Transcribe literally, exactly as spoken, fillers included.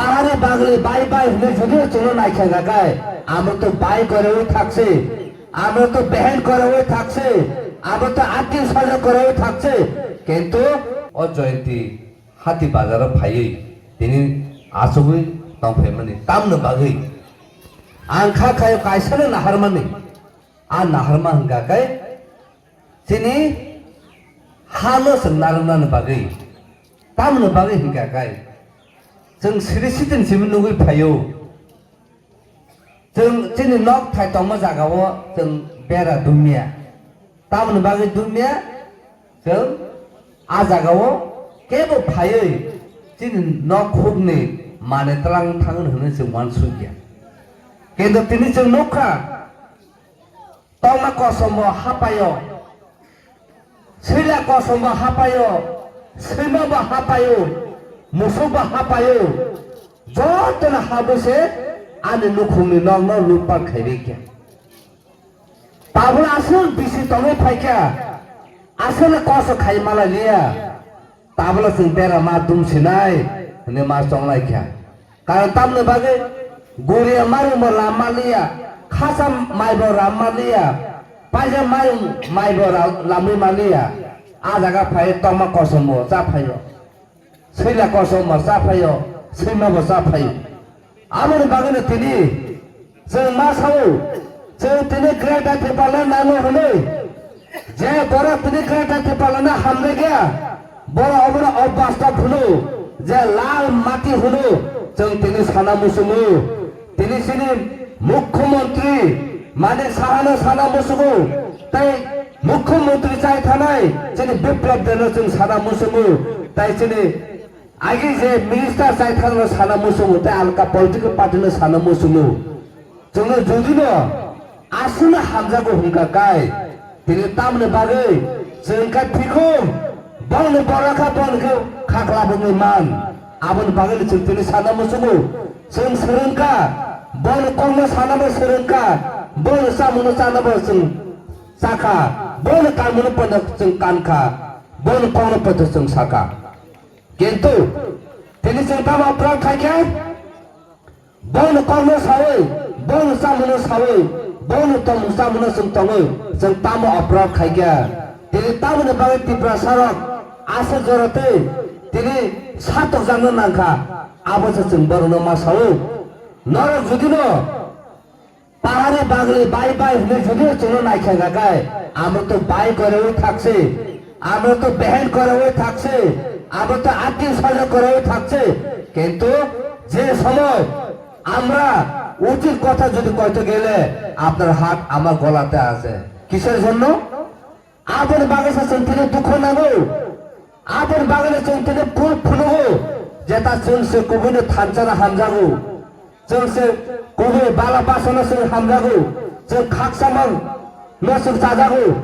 Ahari bagli bai bai hwnwi jodi chwngno naikha gakai, amo to bai korewi thakse, amo to behen korewi thakse, amo to atwi swajo korewi thakse, kintu o Jayanti hati bazaro phaiwi tini achugwi tongphaimani tamno bagwi ang kha khayo kaisano naharmani. A naharma hwnkha khe chini hano chwng narwknani bagwi, tamoni bagwi hwnkha khe chwng siri sitin simi nugwi phaio. Chwng chini nok thai tongma jagao chwng bera dumya, tamoni bagwi dumya chwng a jagao kebo phaiwi chini nok hukni mane tlang thangwi hwnwi chwng uansukya. Kintu tini chwng nukha, tongma kosombo hapaio, swila kosombo hapaio, swimabo hapaio, musukbo hapaio, jotono habwi se ani nukhungni nokno lutpat khairikya. Tabuk aswk bisi tongwi phaikha, aswkno koso khai malai liya. Tabukno chwng bera ma dum sinai hwnwi ma chonglai kha. Karon tamni bagwi guriya mayung bo lam ma liya, khasa mai bo lam ma liya, paisa mayung mai bo ra-, lamwi ma liya. A jaga phai tongma kosom bo cha phaio, swila kosom bo cha phaio, swima bo cha phaio. Aboni bagwino tini chwng ma sao, chwng tini Greater Tipraland nango hwnwi. Je borok tini Greater Tipraland no hamjakya, borok obono obastop hwno, je lal mati hwno, chwng tini sana muchungo. Tini chini Mukhyamantri Manik Sahano sana muchungo, tei Mukhyamantri chai thanai chini Biplab Debno chwng sana muchungo, tei chini Agi je minister chai thangno sana muchungo tei alka political party no sana muchungo. Chwngno jodi no aswkno hamjago hwnkha kai, tini tamni bagwi chwng kha phikum, bongni borok kha bongni khe khaklabogwi man. Aboni bagwi chwng tini sana muchungo. Chwng swrwngkha, bongni kokno sanabo swrwngkha, bongni chamungno chanabo chwng chakha, bongni kanmungno pono chwng kankha, bongni kokno poito chwng sakha. Kintu tini chwng tamo apran khaikha, bongni kokno sawi, bongni chamungno sawi, bongni tongmung chamungno chwng tongwi chwng tamo apran khaikha. Tini tamoni bagwi Tiprasarok aswk jora twi tini satokjakna nangkha, abo se chwng borokno ma sawi. Norok judino Pahari bagli bai bai hwnwi jodi chwngno naikha gakai, amo to bai korewi thakse, amo to behen korewi thakse, amo to atwi swajo korewi thakse, kintu je somoy amra uchit kotha jodi koito gele, apnar hat amar golate ache. Kisor jonno? Aboni bagwi se chwng tini dukhu nango. Aboni bagwi se chwng tini phul phunugo. Jeta chwng se kubuni thansa no hamjago. Chwng se kubui bala basano chwng hamjago. Chwng khakchangma no chwng chajago.